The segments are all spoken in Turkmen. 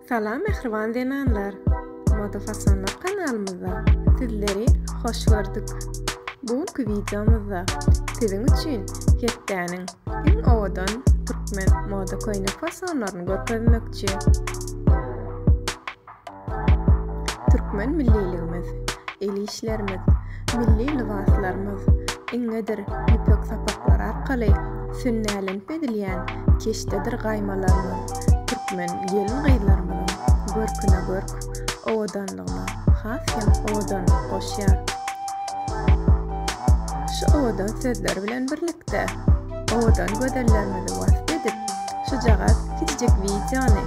Salam mähriban zenanlar! Moda fasonlar kanalymyzda sizleri hoş gördük. Bu günki wideomyzda siziň üçin hepdäniň iň owadan türkmen moda köýnek fasonlaryny görkezmekçi. Türkmen milliligimiz, el işlerimiz, milli lybaslarymyz iňňedir ýüpek sapaklar arkaly sünnälenip edilýän keşdedir gaýmalarymyz türkmen gelin-gyzlarymyzyň görküne görk, owadanlygyna has hem owadanlyk goşýar. Şu owadan sözler bilen birlikde, owadan gözellerimizi wasp edip, şujagaz kiçijik wideony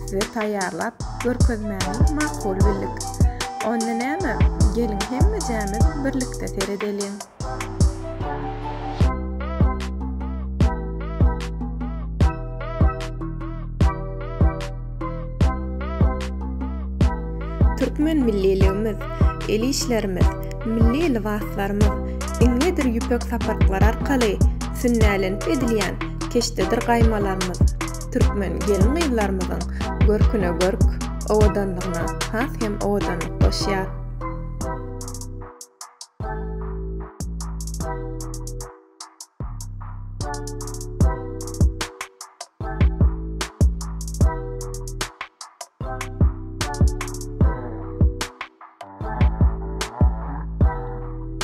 size taýýarlap görkezmäni makul bildik. Onda näme, geliň hemmejämiz birlikde seredeliň. Türkmen milliligimiz, el işlerimiz, milli lybaslarymyz iňňedir ýüpek sapaklar arkaly sünnälenip edilýän keşdedir gaýmalarymyz türkmen gelin-gyzlarymyzyň görküne görk, owadanlygyna has hem owadanlyk goşýar.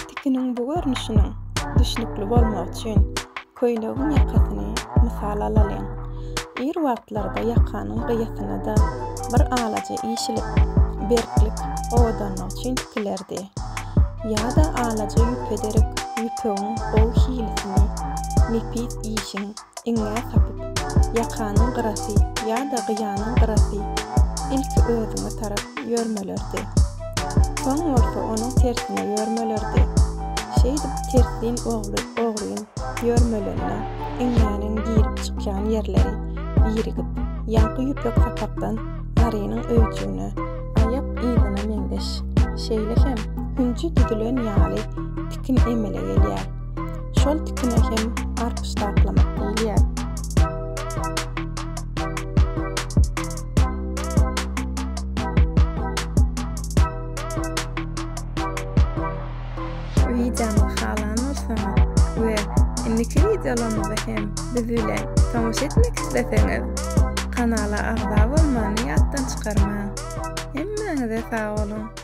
Tikiniň bu görnüşiniň düşnükli bolmagy üçin köýnegiň ýakasyny mysal alalyň. Ir wagtlarda ýakanyň gyýasyna-da bir alaja işilip, berklik, owadanlyk üçin tikilerdi. Ýa-da alaja ýüpe derek ýüpegiň gowy hilisini, nepis işiň iňňä sapyp, ýakanyň gyrasy ýa-da gyýanyň gyrasy ilki özüňe tarap ýörmelerdi. Soň bolsa onuň tersine ýörmelerdi. Şeýdip tersin ogryn ýörmelende iňňäniň girip-çykýan ýerleri birigip, ýaňky ýüpek sapakdan arynyň öýjügine, aýak yzyna meňzeş, şeýle hem hünji düzülen ýaly tikin emele gelýär. Şol tikine hem arpyşdaklamak diýilýär. Wideomyzy halan bolsaňyz we indiki wideolarymyza hem biz bilen tomaşa etmek isleseňiz, kanala agza bolmany ýatdan çykarmaň. Hemmäňize sag boluň!